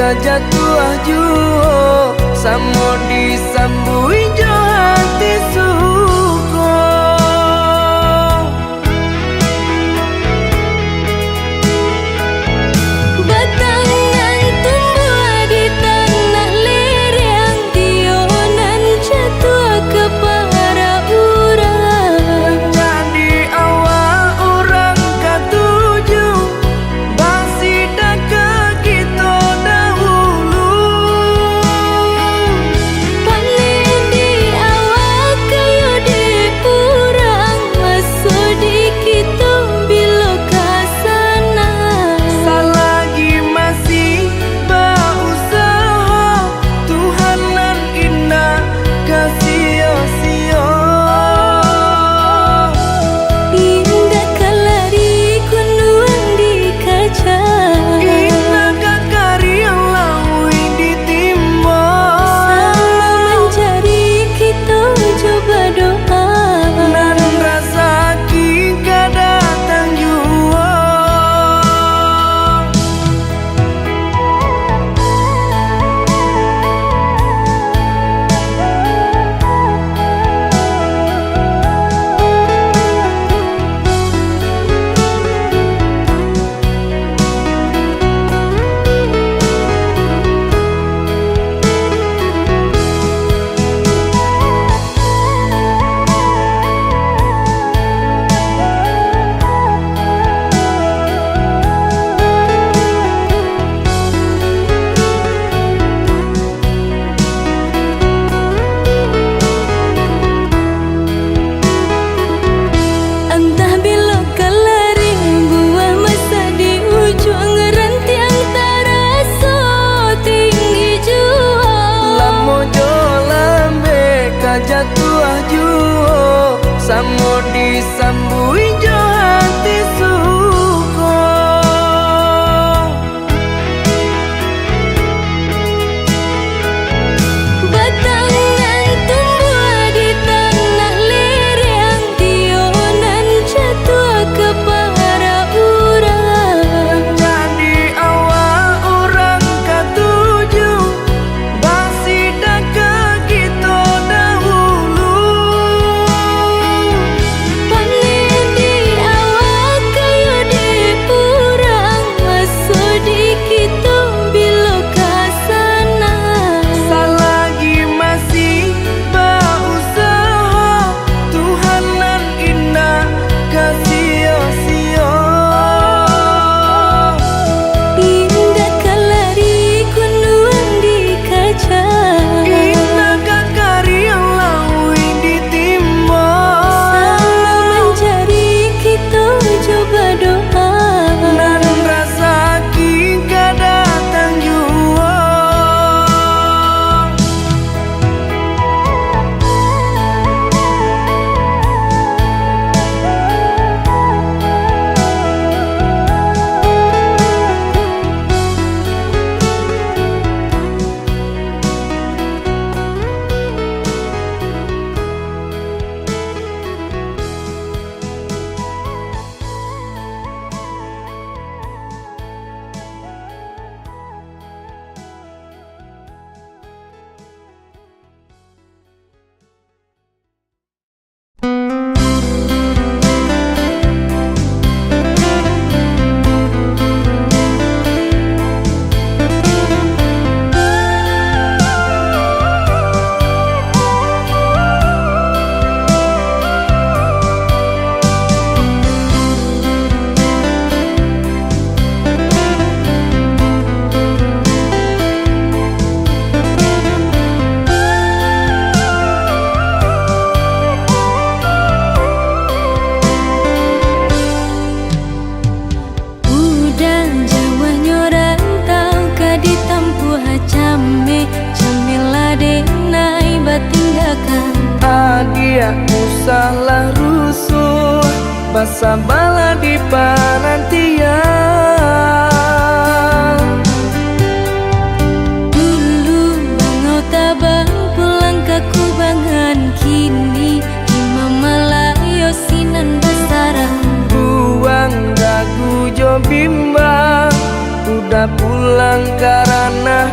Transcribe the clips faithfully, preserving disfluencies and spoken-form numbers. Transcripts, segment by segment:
Jatuah juo, samo disambuik jo hati suko. Batang nan tumbuah di tanah lereng, iyo nan jatuah ka parak urang. Jadi awak urang katuju, basidakah kito dahulu. Paneh di awak kayo di urang, maso di kito bilo ka sana. Salagi masih bausaha, Tuhan nan indak ka sio-sio. Indak ka lari kunduang dikaja, indak ka kariang lauik ditimbo. Samo manjari kito jo badoa, nan rasaki ka datang juo. Antah bilo ka lari, buah masak di ujuang, rantiang taraso tinggi juo. Lamo jo lambek ka jatuah juo, samo disambuik jo hati suko. Batang nan tumbuah di tanah lereng, iyo nan jatuah ka parak urang. Jadi awak urang katuju, basidakah kito dahulu. Paneh di awak kayo di urang, maso di kito bilo ka sana. Salagi masih bausaha, Tuhan nan indak ka sio-sio. Indak ka lari kunduang dikaja, indak ka kariang lauik ditimbo. Samo manjari kito jo badoa, nan rasaki ka datang juo. Udah jauahnyo rantau ka ditampuah cameh, cameh lah denai batinggakan. Adiak usahlah rusuah, basabalah di parantian. Dulu bangau tabang pulang ka kubangan, kini di Mamalayo sinan basarang. Buang ragu jo bimbang, udah pulang ka ranah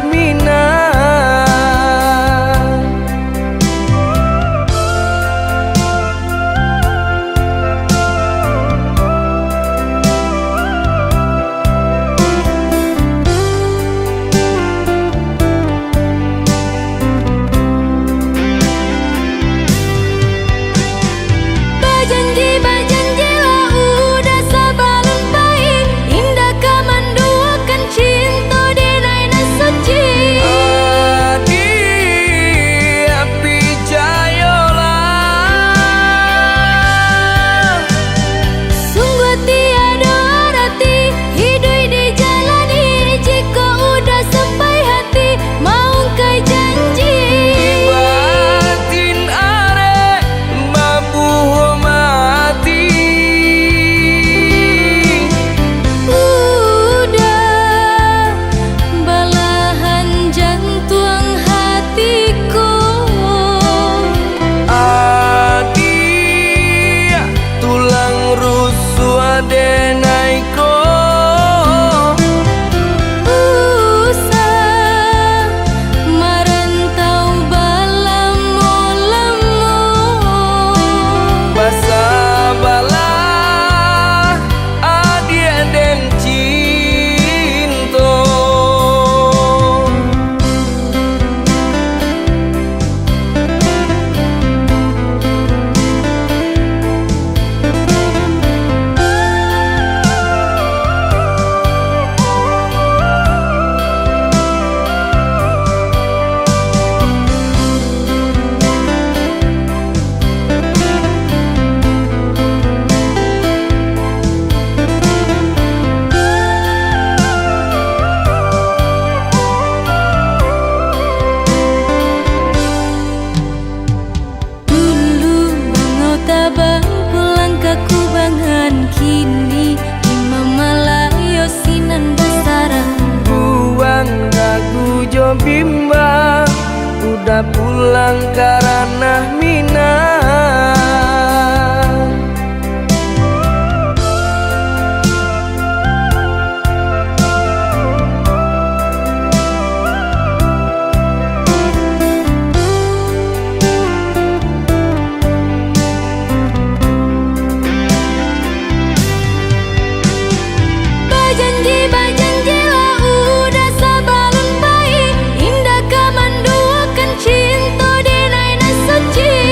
Bimbang, udah pulang ka ranah Minang. Bajanji, bajanjilah udah sabalun bayi, indak ka manduokan cinto denai nan suci.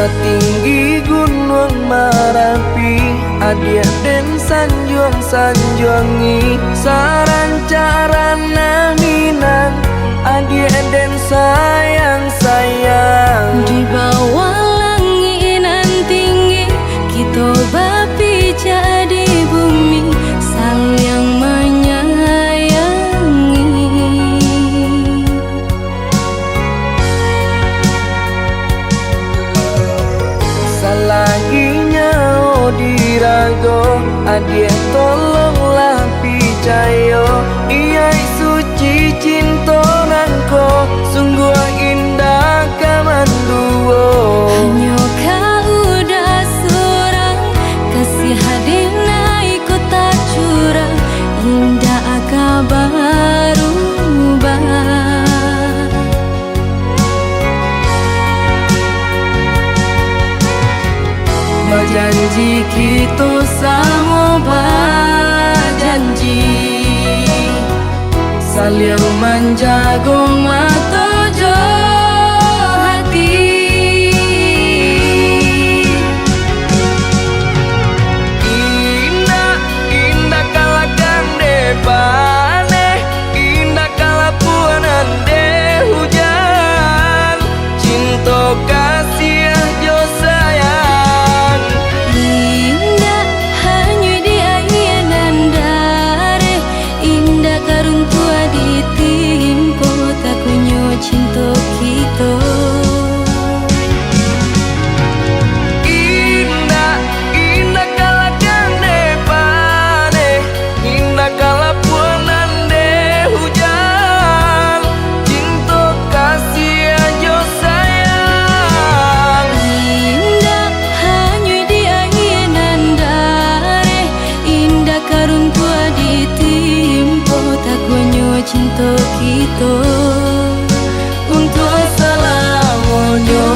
Tinggi Gunuang Marapi, adiak den sanjuang-sanjuangi, sarancak-rancak Minang, adiak den sayang-sayang. Di bawah langik nan tinggi, kito bapijak di bumi, saliang manyayangi. Salagi nyawo di rago, adiak tolonglah picayo, iyaik suci cinto nangko, sungguah indak ka manduo. Hanyo ka udah surang, kasiah den ai ko tacurah, indak ka barubah. Bajanji kito samo bajanji, saliang manjago mato jo hati. Indak, indak ka lakang dek paneh, indak ka lapuanan dek hujan, cinto kasiah jo sayang. Indak hanyuik di aia nan dareh, indak ka runtuah ditimpo, takuiknyo cinto kito. Indak, indak ka lakang dek paneh, indak ka lapuanan dek hujan, cinto kasiah jo sayang. Indak hanyuik di aia nan dareh, indak ka runtuah ditimpo, takuiknyo cinto kito untuak salamonyo.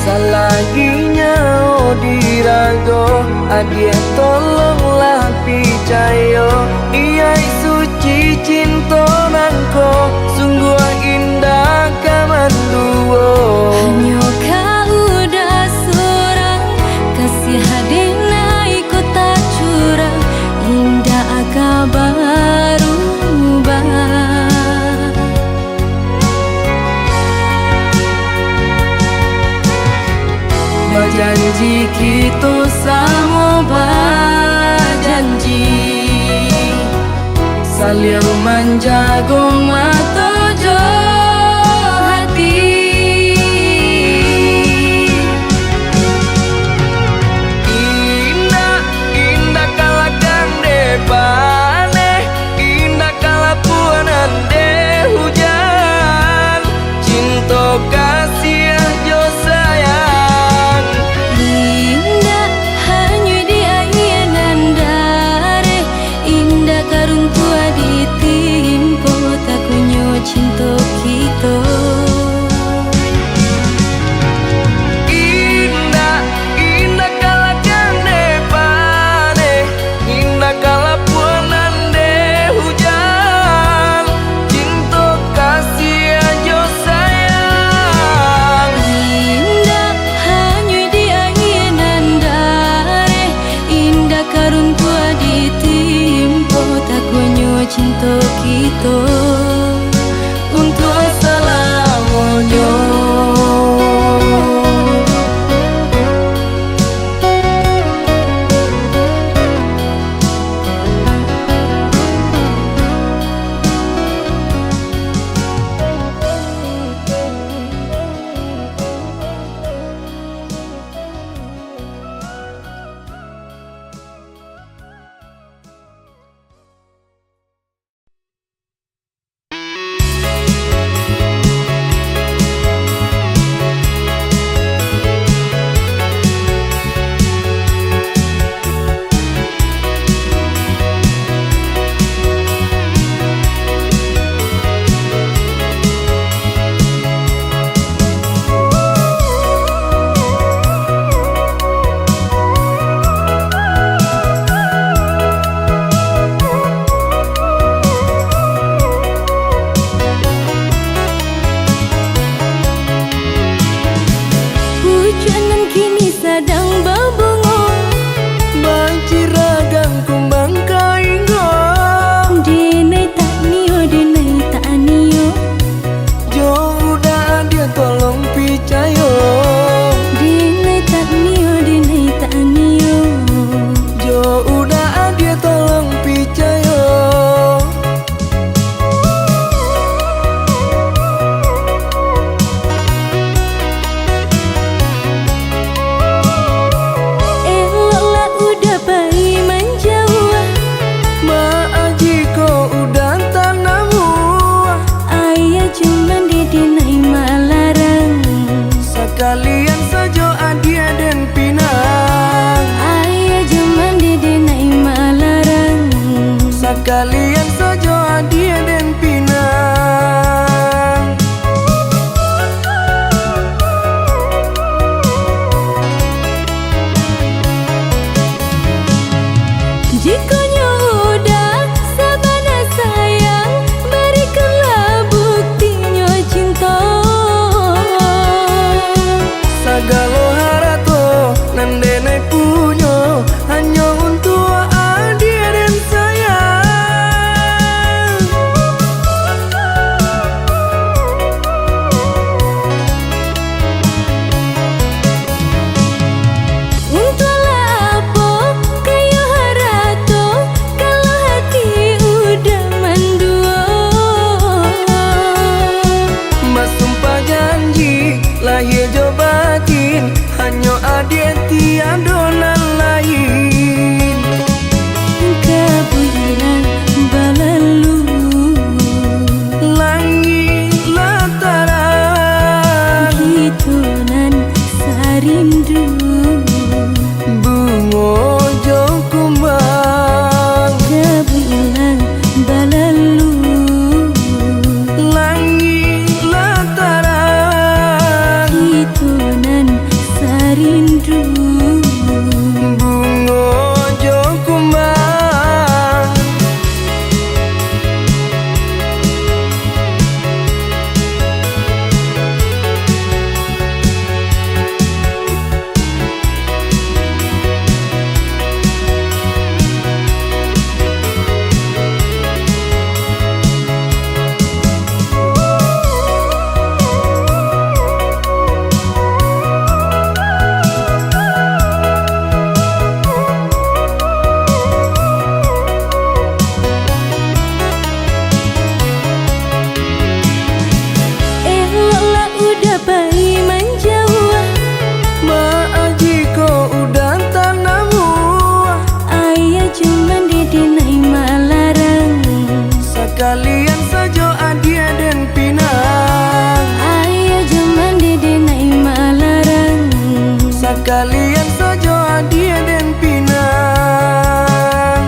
Salagi nyawo di rago, adiak tolonglah picayo, iyaik suci cinto nangko, sungguah indak ka manduo. Hanyo ka udah surang, kasiah den ai ko tacurah, indak ka barubah. Bajanji kito samo bajanji, saliang manjago mato jo hati. Indak, indak ka lakang dek paneh, indak ka lapuanan dek hujan, cinto kasiah jo sayang. Indak hanyuik di aia nan dareh, indak ka runtuah ditimpo, takuiknyo cinto kito. Indak, indak ka lakang dek paneh, indak ka lapuanan dek hujan, cinto kasiah jo sayang. Indak hanyuik di aia nan dareh, indak ka runtuah ditimpo, takuiknyo cinto kito untuak salamonyo. Bungo jo kumbang, kabun nan balalu, langik lah tarang, kito nan sarindu. Bungo jo kumbang. Eloklah uda pai manjauah. Maaf jikok uda tanamuah. Ayah jo mandeh den nan malarang. Sakalian sajo adiak den pinang. Ayah jo mandeh den nan malarang. Sakalian sajo adiak den pinang.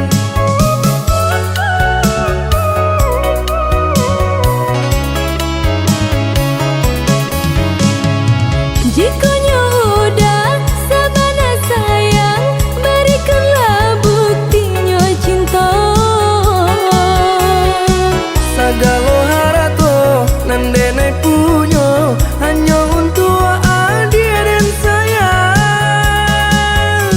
Jikok nyo uda sabana sayang, barikanlah buktinyo cinto. Sagalo harato nan denai punyo, hanyo untuak adiak den sayang.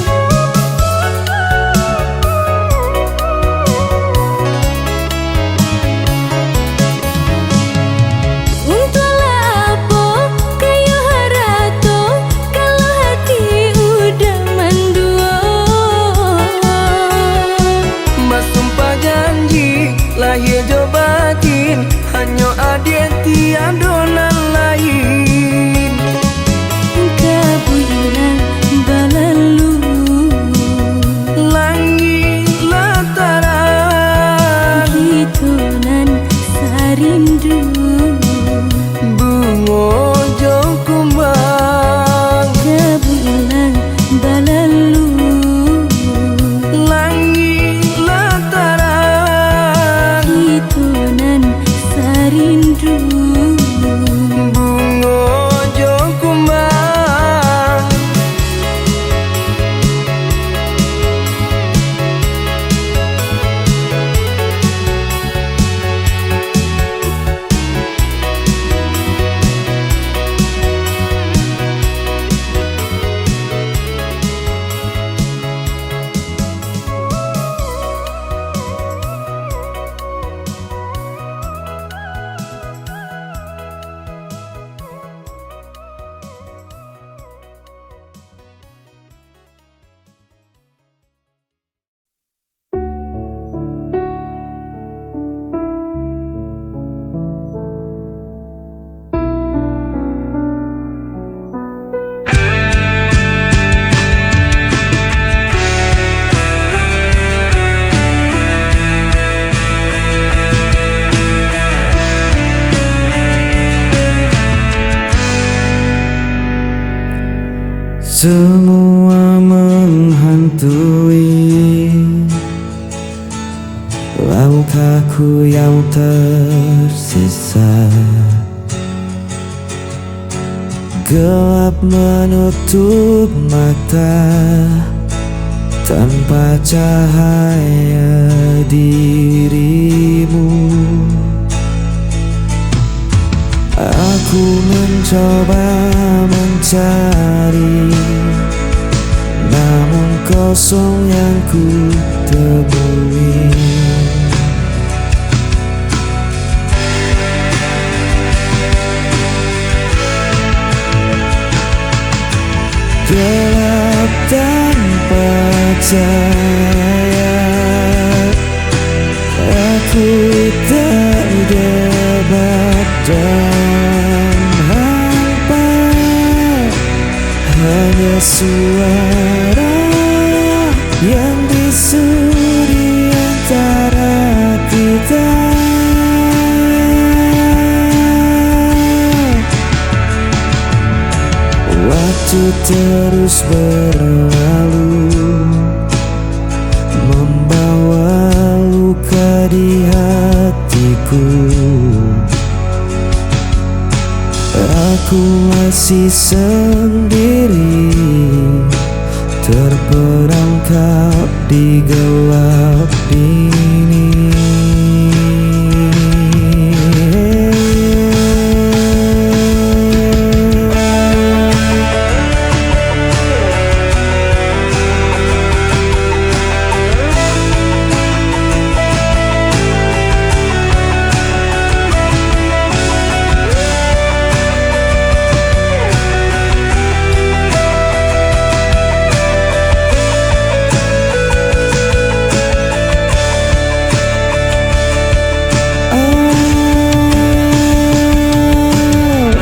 Untuaklah apo kayo harato, kalau hati uda manduo. Basumpah janji, lahia jo batin, hanyo adiak tiado nan lain. Kabun nan balalu, langik lah tarang, kito nan sarindu. Bungo jo kumbang, kabun nan balalu, langik lah tarang, kito nan sarindu. Bungo jo kumbang. Semua menghantui langkahku yang tersisa. Gelap menutup mata tanpa cahaya dirimu. Aku mencoba mencari, namun kosong yang ku temui. Gelap tanpa cahaya, aku tak dapat dan hampa. Hanya suara yang bisu di antara kita. Waktu Terus berlalu, membawa luka di hatiku. Aku masih sendiri, terperangkap di gelap ini.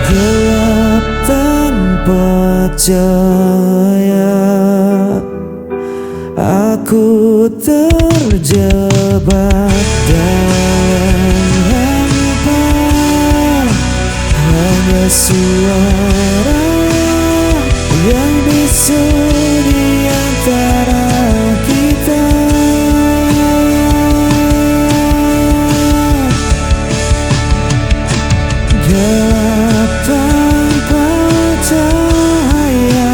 Gelap tanpa cahaya, aku terjebak dalam hampa. Hanya suara yang bisu di antara kita. Gelap tanpa cahaya,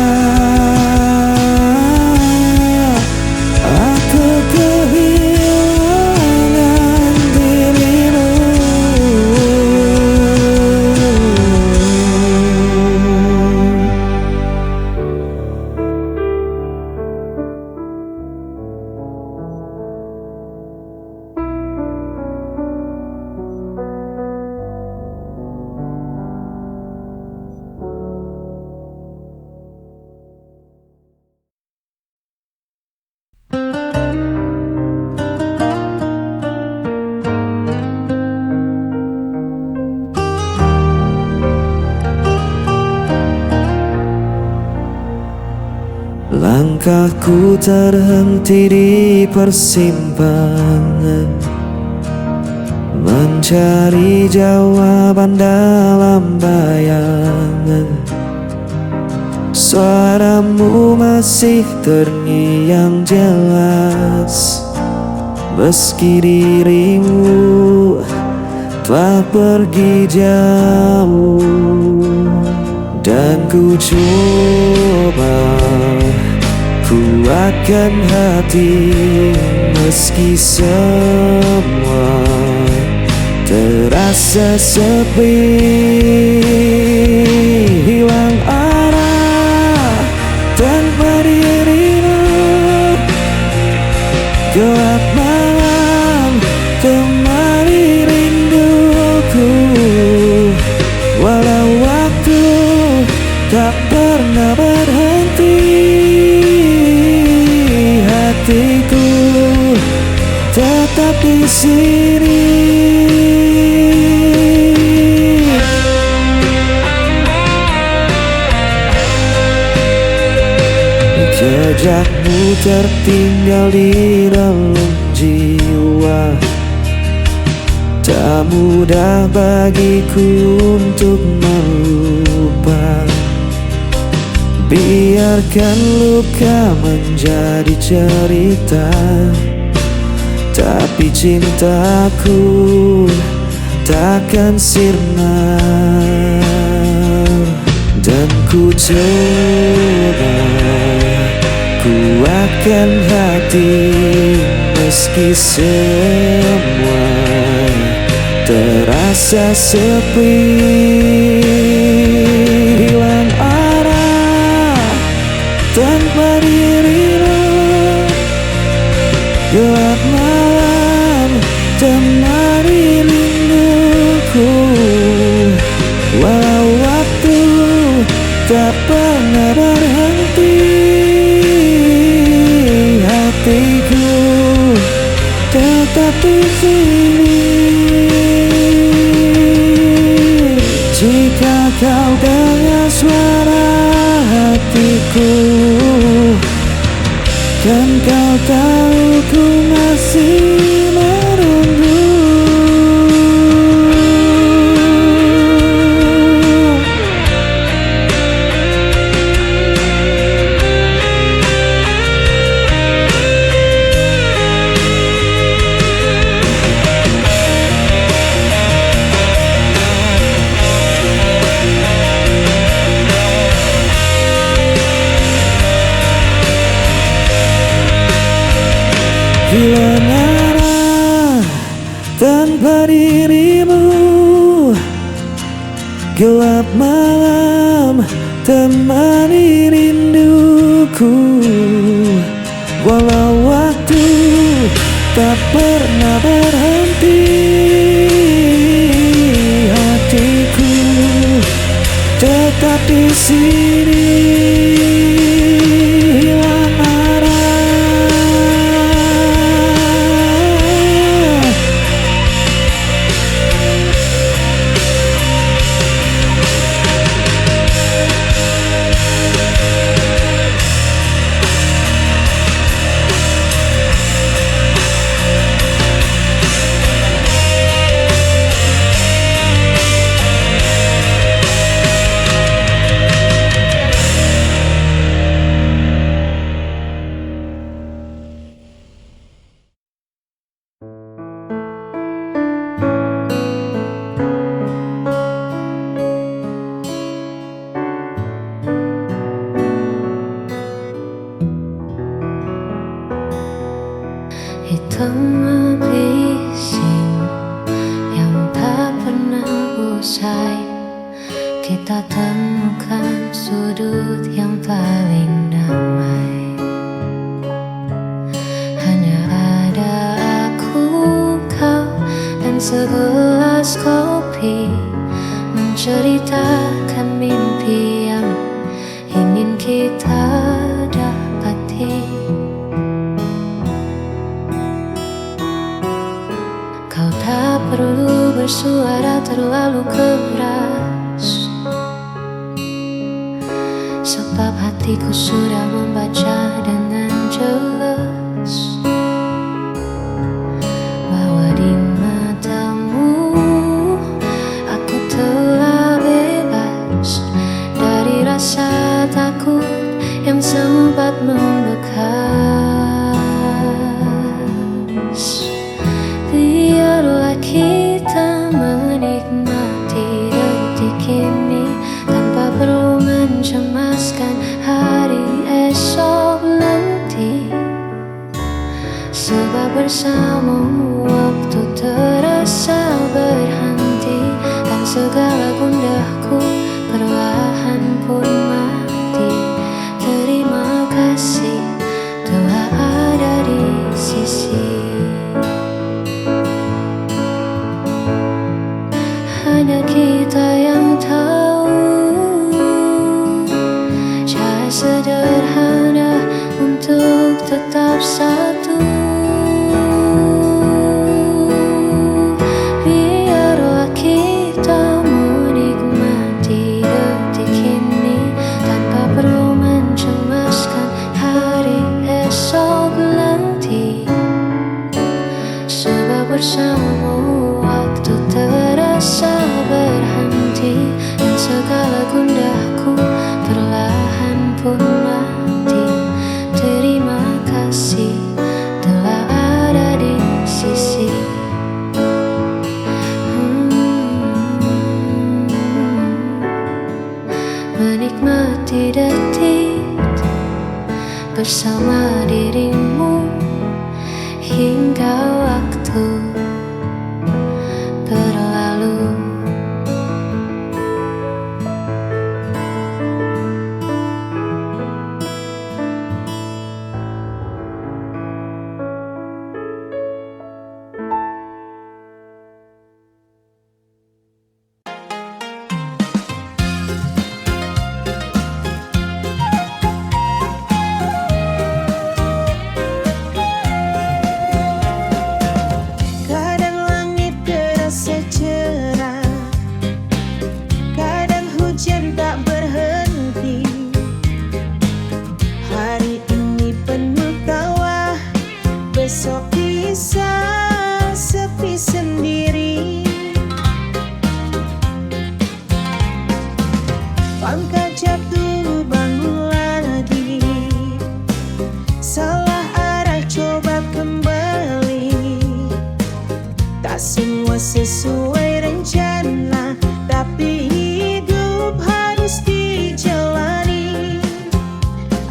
aku kehilangan dirimu. Langkahku terhenti di persimpangan, mencari jawaban dalam bayangan. Suaramu masih terngiang jelas, meski dirimu telah pergi jauh. Dan ku coba kuatkan hati, meski semua terasa sepi, hilang arah tanpa dirimu. Gelap malam temani rinduku, walau waktu tak pernah berhenti, hatiku tetap di sini. Jejakmu tertinggal di dalam jiwa, tak mudah bagiku untuk melupa. Biarkan luka menjadi cerita, tapi cintaku takkan sirna. Dan ku coba kuatkan hati, meski semua terasa sepi, hilang arah tanpa dirimu. Gelap malam temani rinduku, walau waktu tak pernah berhenti, hatiku tetap di sini. Jika kau dengar suara hatiku, kan kau tahu ku masih menunggu. Hilang arah tanpa dirimu, gelap malam temani rinduku. Walau waktu tak pernah berhenti, hatiku tetap di sini, hilang arah. Hitam mabising yang tak pernah usai. Kita temukan sudut yang paling damai. Hanya ada aku, kau, dan segelas kopi, menceritakan mimpi yang ingin kita dapati. Kau tak perlu bersuara terlalu keras, sebab hatiku sudah membaca dengan jelas bahwa di matamu aku telah bebas dari rasa takut yang sempat membekas. Biarlah kita menikmati detik ini tanpa perlu mencemaskan hari esok nanti. Sebab bersamamu waktu terasa berhenti, dan segala gundah ku perlahan pun mati. Terima kasih telah ada di sisi. Hanya kita yang tahu cara sederhana untuk tetap satu. Biarlah kita menikmati detik ini tanpa perlu mencemaskan hari esok nanti. Sebab bersamamu waktu terasa berhenti, dan segala gundahku perlahan pun mati. Terima kasih telah ada di sisi. Hmm. Menikmati detik bersama dirimu hingga waktu berlalu. Kadang langit terasa cerah, kadang hujan tak berhenti. Hari ini penuh tawa, besok bisa sepi sendiri. Pangkal jatuh, bangun lagi. Salah arah, coba kembali. Tak semua sesuai rencana, tapi hidup harus dijalani.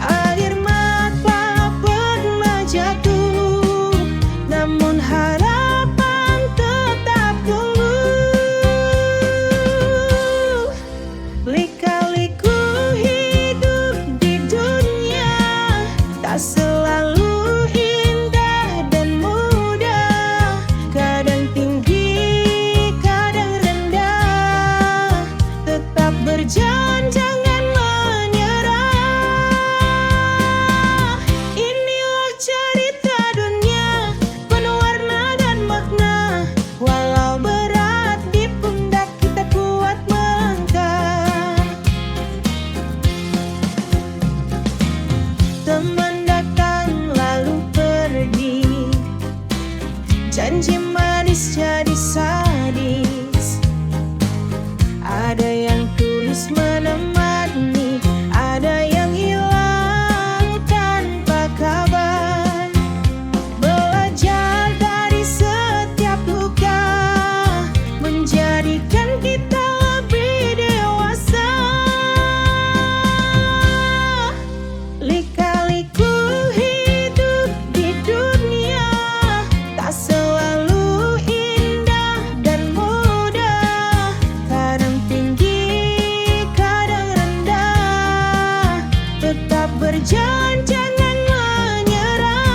Air mata pernah jatuh, Teman datang lalu pergi, janji manis jadi sadis. Ada yang tulus menemani, ada yang hilang tanpa kabar. Belajar dari setiap luka, menjadikan kita lebih dewasa. Lika-liku hidup di dunia, tak selalu indah dan mudah. Kadang tinggi, kadang rendah. Tetap berjalan, jangan menyerah.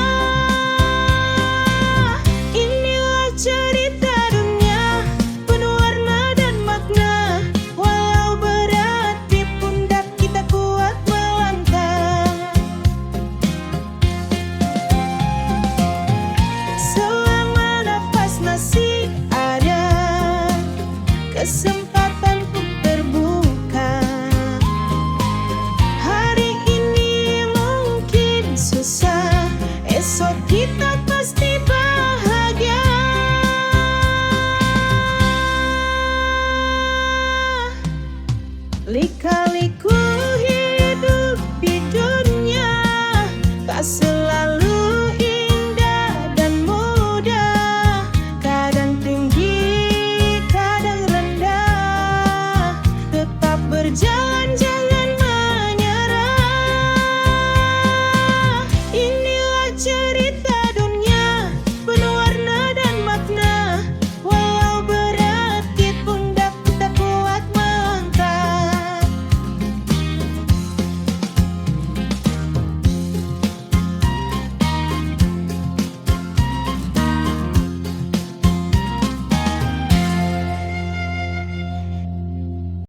Inilah cerita dunia, penuh warna dan makna. Walau berat di pundak, kita kuat melangkah. Selama nafas masih ada, kesempatan pun terbuka. Hari ini mungkin susah, esok kita pasti bahagia. Lika-liku hidup di dunia, tak se-